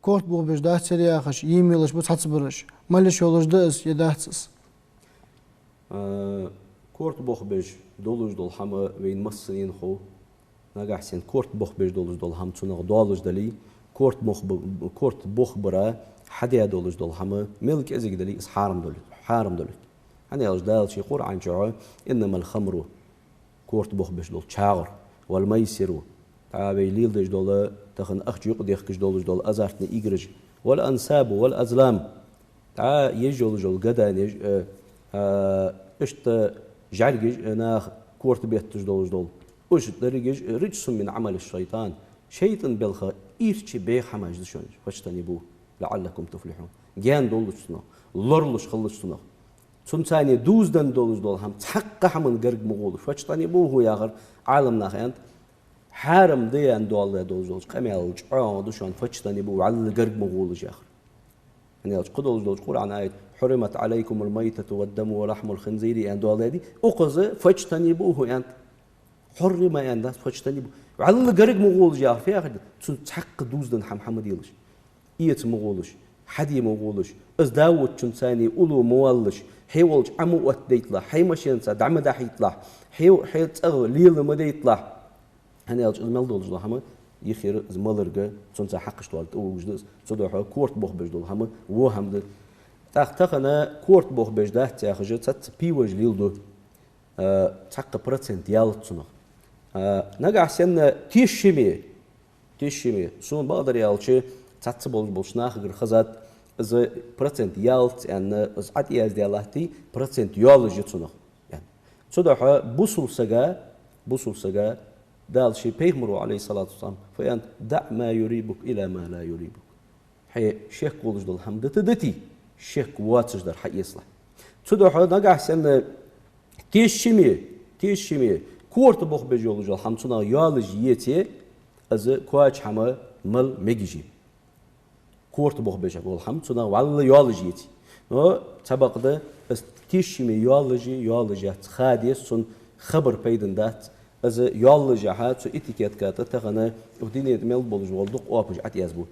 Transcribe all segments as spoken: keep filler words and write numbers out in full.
Корта бохабеш дац ер яхаш, е мелаш ба цхьаццабараш. Мел йиш йолаш да из, е дац из? А, корта бохабеш долаш дола хӀама вайна массанена хов. Нагахьа санна корта бохабеш долаш дола хӀама цунах доалаш дале, корта бохаб-, корта бохабара хьадаь долаш дола хӀама мел кӀезига дале, из хьарам долаш, хьарам долаш. ХӀана аьлча Дала ший Къуръан чу: «إنما الخمر», корта бохабеш дола чагӀар, «والميسر», тӀаккха вай леладеш дола, тахан ахча юкъедехкаш долаш дола азартни играш, «والأنصاب والأزلام», тӀаккха еш йолаш йола гаданеш, э, а, иштта жӀаргаш, э, наха корта бетташ долаш дола, уж дерригаш, э, «رجس من عمل الشيطان», шайтӀан белха ийрча бӀеха хӀамаш да шоана, «فاجتنبوه لعلكم تفلحون», гаьна долаш цунах, лоралуш хилалаш цунах. Цунца дувзаденна долаш дола хӀама, цхьаккха хӀаман гарга ма гӀолаш. «فاجتنبوه» яхар, Ӏаламнаха аьннад, хьарам да аьнна доаладаь долаш долча къамаьлал чӀоагӀа да шоана «فاجتنبوه», вӀалла гарга ма гӀолаш яхар. ХӀана аьлча кхы долаш долча Къуръан аят: «حرمت عليكم الميتة والدم ولحم الخنزير» аьнна доаладаьдий, укхаза «فاجتنبوه» аьннад. «حرم» аьнна дац, «فاجتنبوه». ВӀалла гарга ма гӀолаш яхар фу яхар да? Цунца цхьаккха дувзаденна хӀама хьа ма делаш. Эца ма гӀолаш, хьаде ма гӀолаш, из да воацачунца уллув ма валалаш, хье волча Ӏа ма оттадайталахь, хьай машенаца дӀа ма дахьийталахь, хье, хье цӀагӀа лела ма дайталахь. ХӀана аьлча из мел долаш дола хӀама, йиххира из маларга, цунца хьакхаш дола тӀавугаш да из. Цудухьа корта бохабеш дола хӀама во хӀама да. ТӀаккха тахан корта бохабеш дац яхаш цхьацца пиваш леладу. А, цхьаккха процент ялац цунах. А, нагахьа санна тешаме, тешаме, сона бакъдар аьлча, цхьацца болаш болча нахагара хезад, из процент ялац аьнна, из ӀотӀаяздаь латт, процент йоалаш я цунах, аьнна. Цудухьа бусалба сага, бусалба сага Дала ший Пайхамаро, عليه الصلاة والسلام, фу аьннад: «دع ما يريبك إلى ما لا يريبك». Хье шек волаш дола хӀама дита дите, шек воацаш дар хьаэцалахь. Цудухьа нагахьа санна тешаме, тешаме, корта бохабеш йолаш йола хӀама цунах йоалаш еце, из кхоачаш хӀама мала мегаш я. Корта бохабеш бола хӀама цунах вӀалла йоалаш еце. Но цхьабакъда, из тешаме йоалаш я, йоалаш яц, ха деза цунна, хабар пайдана дац. Из йоалаш яхьа цу этикетка тӀа тахан укх дунен тӀа мел болаш бола дукха оапаш ӀотӀаязбу.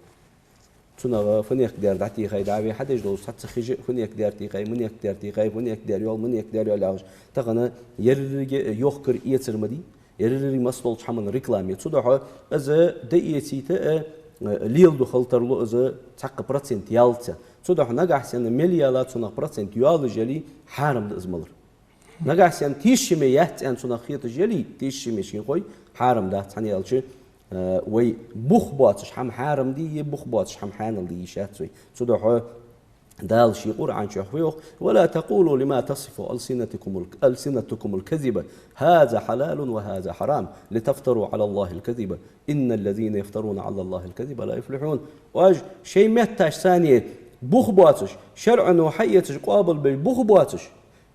Цунах фуннагӀа дер дӀатехай, дӀа вай хьадеш долаш цхьацца хиш я, фуннагӀа дер техай, муннагӀа дер техай, фуннагӀа дер йоал, муннагӀа дер йоал яхаш. Тахан еррига йохкар-эцар ма дий, еррига массадолча хӀаман реклама я. Цудухьа из дӀаэцийта, э, леладу хила тарлу из цхьаккха процент ялац. Цудухьа нагахьа санна мел яла цунах процент йоалаш яле, хьарам да из малар. Нагахьа санна тешаме яц аьнна цунах хеташ яле, тешаме шийна хой, хьарам дац, хӀана аьлча, э, вай бух боацаш хӀама хьарам дий, е бух боацаш хӀама хьанал дий йиш яц вай. Цудухьа Дала ший Къуръан чу фу йоах: «ولا تقولوا لما تصف ألسنتكم ال-، ألسنتكم الكذب هذا حلال وهذا حرام لتفتروا على الله الكذب إن الذين يفترون على الله الكذب لا يفلحون». Оаш шоай метташца бух боацаш, шарӀо хьаэцаш къоабалбеш бух боацаш,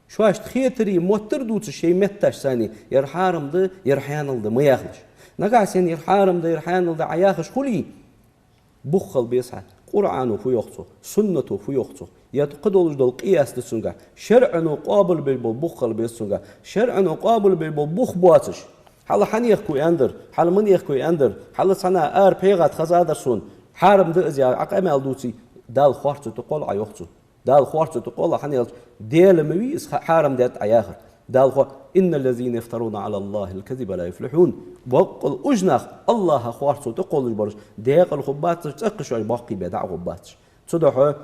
шоашта хетаре моттар дувцаш шоай метташца, ер хьарам да, ер хьанал да ма яхалаш. Нагахьа санна ер хьарам да, ер хьанал да Ӏа яхаш хуле, бух хила беза хьа. Къуръано фу йоах цох, суннато фу йоах цох, е кхы долаш дола къияс да цунгахь, шарӀо къоабалбеш бола бух хила беза цунгахь. ШарӀо къоабалбеш бола бух боацаш, хьал хьанехк ва аьннадар, хьал манехк ва аьннадар, хьал цхьаннахьа ара пхьегӀа тӀа хезадар сона, хьарам да из яхаш Ӏа къамаьл дувце, Дала харцо тӀакхолл Ӏа, йоах цо. Дала харцо тӀакхолл, хӀана аьлча Даьла ма вий из ха-, хьарам даьд Ӏа яхар. Дала хо-, «إن الذين يفترون على الله الكذب لا يفلحون». Боккъала уж нах, АллахӀа харцо тӀакхоллаш бараш, декъала хургбацаш, цӀаккха шоаш боккхий бе дӀа а хургбацаш. Цудухьа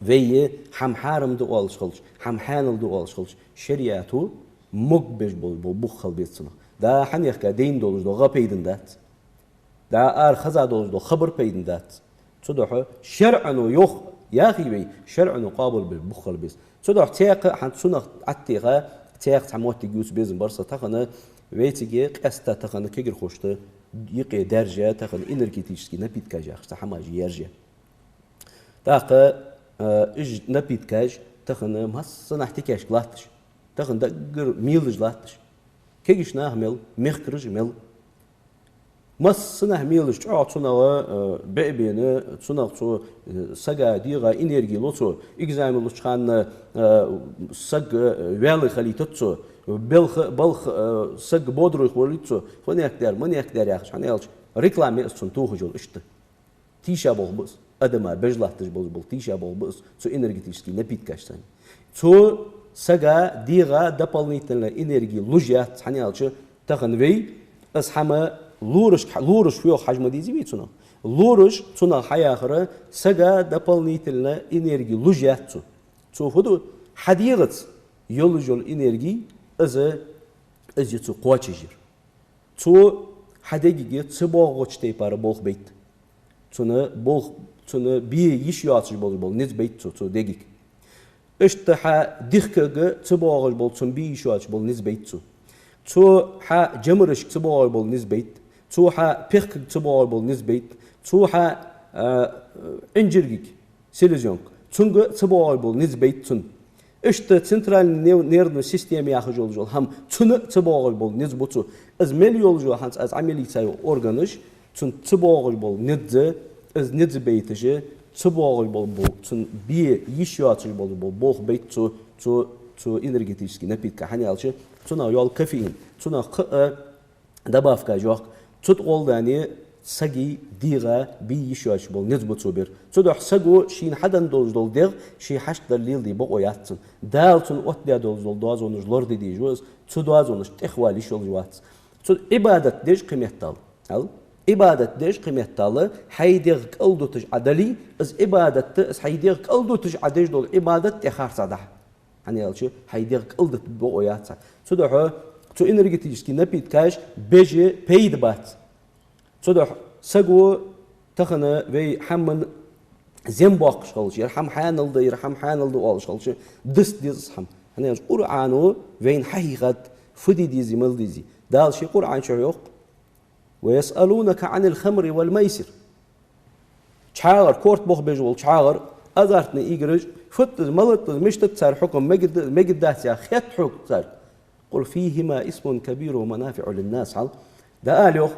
вай хӀама хьарам да оалаш хилча, хӀама хьанал да оалаш хилча, шариӀато могабеш бола, бола бух хила беза цунах. Да хьанехка дайна долаш дола гӀа пайдана дац. Да ара хеза долаш дола хабар пайдана дац. Цудухьа шарӀо йоах, яхий вай, шарӀо къоабалбеш бух хила беза. Цудухьа цхьаккха хӀанз цунах ӀотӀатеха, цхьаккха цхьа моттиг ювца безам бар са тахан, вайцига къаьстта тахан кагирхошта юкъе даьржа, тахан энергетически напиткаш яхаш цхьа хӀамаш ерза. ТӀаккха, а, уж напиткаш тахан массанахьа тикашка латташ, тахан даггара мелаш латташ. Кагийча наха мел, мехкараша мел. Массанахьа мелаш чӀоагӀа цунах, э, бӀи бена, цунах цо, э, сага дегӀа энерги лу цо, экзамен луча хана, э, саг, э, ваьлла хилийтац цо, балха, балха, э, саг бодрый хилийтац цо, фуннагӀа дер, маннагӀа дер яхаш, хӀана аьлча реклама я из цунна тохаш йола иштта. тийша болх ба из. Адама беш латташ болаш бола тийша болх ба из цу энергетически напиткашца. Цу сага дегӀа дополнительно энерги луш яц, хӀана аьлча тахан вай из хӀама лораш, лораш фу йоах хьажа ма дезий вай цунах. Лораш цунах хьаяхар сага дополнительно энерги луш яц цо. Цо фу ду, хьа дегӀаца йолаш йола энерги из, из я цо кхоачашъяр. Цо хьа дегага цабоагӀача тайпара болх бейт. Цунна болх, цунна бе йиш йоацаш болаш бола низ бейт цо, цу дегага. Иштта хьа дихкага цабоагӀаш бола, цунна бе йиш йоацаш бола низ бейт цо. Цо хьа жамарашка цабоагӀаш бола низ бейт. Цо хьа пехкага цабоагӀаш бола низ бейт. Цо хьа, а, Ӏинжиргага, селезенка, цунга цабоагӀаш бола низ бейт цунна. Иштта центральный нерв-, нервный система яхаш йолаш йола хӀама, цунна цабоагӀаш бола низ ба цо. Из мел йолаш йола хӀанз аз Ӏамал ийца йола органаш, цунна цабоагӀаш бола низ, из низ бейташ, цабоагӀаш бола бо-, цунна бе йиш йоацаш бола бо-, болх бейт цо, цу, цу энергетически напитка, хӀана аьлча цунах йола кофеин, цунах кхы а добавкаш йоах. Цу тӀа гӀолла дани сага дегӀа бе йиш йоацаш бола низ ба цо бер. Цудухьа саго шийна хьаденна долаш дола дегӀ ше хьашт дар леладе бокъо яц цунна. Дала цунна оттадаь долаш дола доазонаш лораде дезаш ва из, цу доазонашта тӀехвала йиш йолаш вац. Цу Ӏибадат деш кхы меттел. Ал? Ӏибадат деш кхы меттел, хьай дегӀ кӀалдуташ Ӏа дале, из Ӏибадат да, из хьай дегӀ кӀалдуташ Ӏа деш дола Ӏибадат тӀехарцадахь. ХӀана аьлча хьай дегӀ кӀалдита бокъо яц хьа. Цудухьа цу энергетически напиткаш беш пайда бац. Цудухьа саго тахан вай хӀаман зем боаккхаш хилча, ер хӀама хьанал да, ер хӀама хьанал да оалаш хилча, диста деза из хӀама. ХӀана аьлча Къуръано вайна хьахьийхад, фу де дезий, мала дезий. Дала ший Къуръан чу йоах: «ويسألونك عن الخمر والميسر». ЧхьагӀар, корта бохабеш вола чхьагӀар, азартни играш, фуд из, мала да из, мишта да цар хьукам, мегаргда, мегаргдац яха хет хьога царга. «قل فيهما إثم كبير ومنافع للناس», хьал. ДӀаала йоах,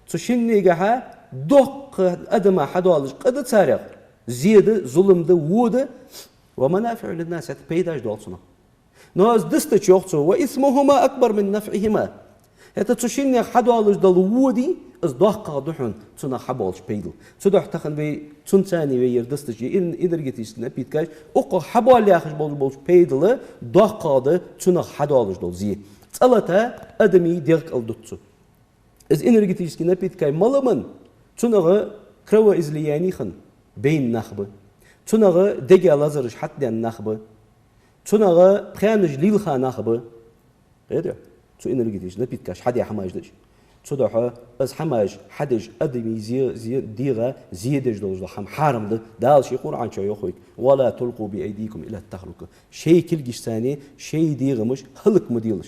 цу шиннегахьа доккха адама хьадоалаш къа да царех, зе да, зулам да, во да, «ومنافع للناس», хӀаьта пайдаш дола цунах. Но из дистача йоах цо: «وإثمهما أكبر من نفعهما». ХӀаьта цу шиннех хьадоалаш дола во дий, из доккхагӀа да хьона цунах хьабоалаш пайдал. Цудухьа тахан вай цунцани вай ер дистача, эн-, энергетически напиткаш, укхах хьабоал яхаш болаш болча пайдала доккхагӀа да цунах хьадоалаш дола зе. ЦӀа лата адамий дегӀ кӀалдут цо. Из энергетически напиткаш мала ба? Цунах кровоизлияни хинна байна нах ба. Цунах дега лазараш хьатӀаденна нах ба. Цунах пхаьнаш лилха нах ба. Кхетий? Цу энергетически напиткаш хьадаь хӀамаш да уж. Цудухьа из хӀамаш хьадеш адамий зе, зе, дегӀа зе деш долаш дола хӀама хьарам да. Дала ший Къуръан чу йоах вайга: «ولا تلقوا بأيديكم إلى التهلكة». Шоай кулгашцани шоай дегӀамаш хӀалак ма делаш.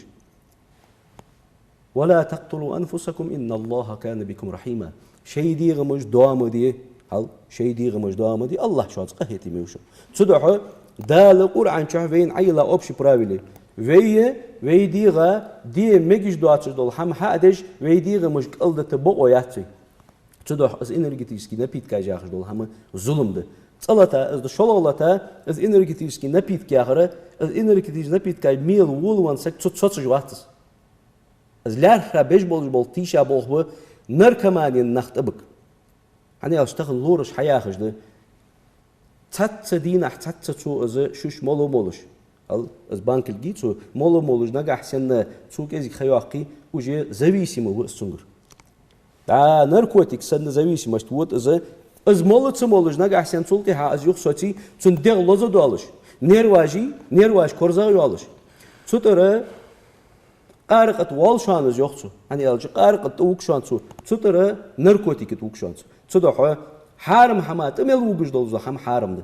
«ولا تقتلوا أنفسكم إن الله كان بكم رحيما». Шоай дегӀамаш доа ма де, хьал, шоай дегӀамаш доа ма де, АллахӀ шоца къахетаме ва шоана. Цудухьа Дала Къуръан чу вайна Ӏайилла общий правила. Вай, вай дегӀа де мегаш доацаш дола хӀама хьа а деш, вай дегӀамаш кӀалдита бокъо яц вай. Цудухьа из энергетически напиткаш яхаш дола хӀама зулам да. ЦӀа лата из да, шоллагӀа лата из энергетически напитка яхар, из энергетически напиткаш мел волавенна саг цу цоцаш вац из. Из лаьрххӀа беш болаш бола тийша болх ба наркоманен нах тӀабига. ХӀана аьлча тахан лораш хьаяхаш да. Цхьацца дийнахьа, цхьацца цо из шуш мала молаш. Ал, из банкилги цо мала молаш, нагахьа санна цо кӀезига ха йоаккхе, уже зависимый ва из цунгара. Да, наркотик санна зависимость, вот из, из мала ца молаш, нагахьа санна цул тӀехьа из юха соций, цун дегӀ лоза долаш, нерваши, нерваш корзагӀа йолаш. Цу тӀара къаракъа тӀа воал шоана из, йоах цо. ХӀана аьлча къаракъа тӀа вуг шоана цо, цу тӀара наркотика тӀа вуг шоана цо. Цудухьа хьарам хӀама тӀа мел вугаш долаш дола хӀама хьарам да.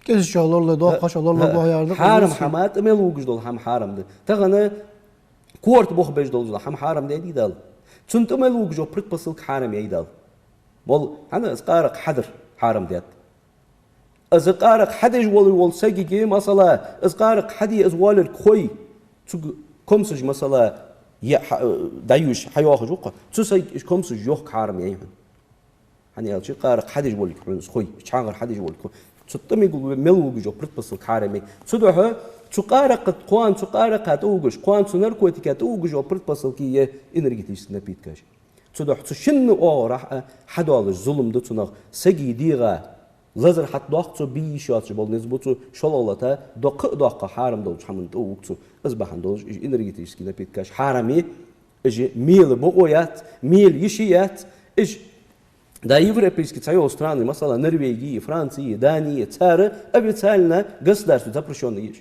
КӀезига чӀоагӀа лоралу, доккха чӀоагӀа лоралу, бохаяр да, хьарам хӀама тӀа мел вугаш дола хӀама хьарам да. Тахан корта бохабеш долаш дола хӀама хьарам даьдий Дала? Цун тӀа мел вугаш йола предпосылка хьарам яьй Дала. Мол, хӀана из къаракъа хьадар хьарам даьд? Из къаракъа хьадеш вола, вола сагиги, масала, из къаракъа хьаде из воалларг хой, цуга комсаш, масала, е хьа-, дӀаювш, хьайоахаш ва-кх, цу сага уж комсаш йохка хьарам яьй хьона. ХӀана аьлча къаракъа хьадеш волга хьона из хой, чхьагӀар хьадеш волга хой. Цу тӀа мел вугаш йола предпосылка хьарам яьй. Цудухьа цу къаракъа, кхоана цу къаракъа тӀа вугаш, кхоана цу наркотика тӀа вугаш йола предпосылка я энергетически напиткаш. Цудухьа цу шинна оагӀорахьа хьадоалаш зулам да цунах. Сага дегӀа лазар хьатӀадоаккх цо, бе йиш йоацаш бола низ ба цо, шоллагӀа лата доккха а доккха хьарам долча хӀаман тӀа вуг цо. Из бахьан долаш уж энергетически напиткаш хьарам я, уж мела бокъо яц, мела йиш яц, уж да европейски цхьайола страны, масала, Норвеги, Франци, Дани, цар официально государство запрещённый я уж.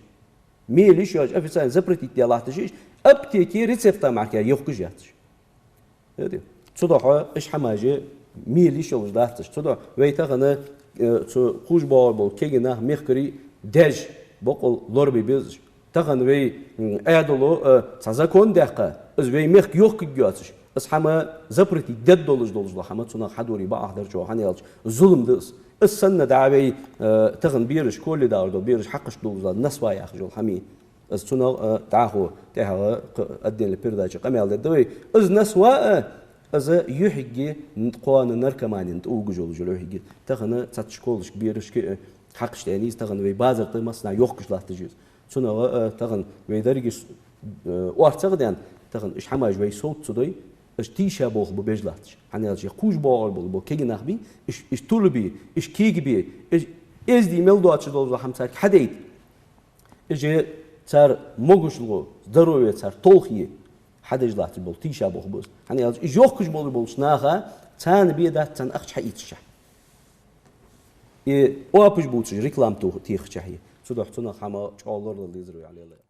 Мела йиш йоацаш официально запретить даь латташ я уж, аптеке рецепта мара йохкаш яц уж. Яди. Цудухьа уж хӀамаш мела йиш йолаш дац уж. Цудухьа вай тахан, э, цу кхувш боагӀаш бола кегий нах, мехкарий даьш бокъонца лорабе безаш. Тахан вай, м, Ӏаьдало, э, цхьа закон даьккха, из вай мехка йохкаргйоацаш, из хӀама запретить дергдолаш долаш дола хӀама цунах хьадоре бакъахьа дар чӀоагӀа, хӀана аьлча зулам да из. Из санна да вай, э, тахан бераш, школе дагӀаш дола бераш хьакхашта долаш дола насвай яхаш йола хӀама. Из цунах, э, дӀахо тӀехьагӀа кхы отдельно передаче къамаьл дергда вай. Из насвай, э, из юхьигге кхоана наркоманин тӀа вугаш йолаш йола юхьигге. Тахан цхьацца школашка берашка, э, хьакхашта аьнна из тахан вай базар тӀа массанахьа йохкаш латташ я из. Цунах, э, тахан вай деррига, э, орцагӀа даьнна, тахан уж хӀамаш вай совца ца дой, уж тийша болх ба беш латташ. ХӀана аьлча кхувш боагӀаш бола, бола кегий нах бий, уж, уж тулабе, уж кегабе, уж эздий мел доацаш долаш дола хӀама царга хьадайта. Уж цар могашалгӀа, здоровье цар толхае хьадеш латташ бола тийша болх ба из. ХӀана аьлча уж йохкаш бола болча наха царна бе дац, царна ахча хьаийцача. И оапаш бувцаш реклама тох-, техача. Цудухьа цунах хӀама чӀоагӀа лоралуш лезар вай Ӏалелай.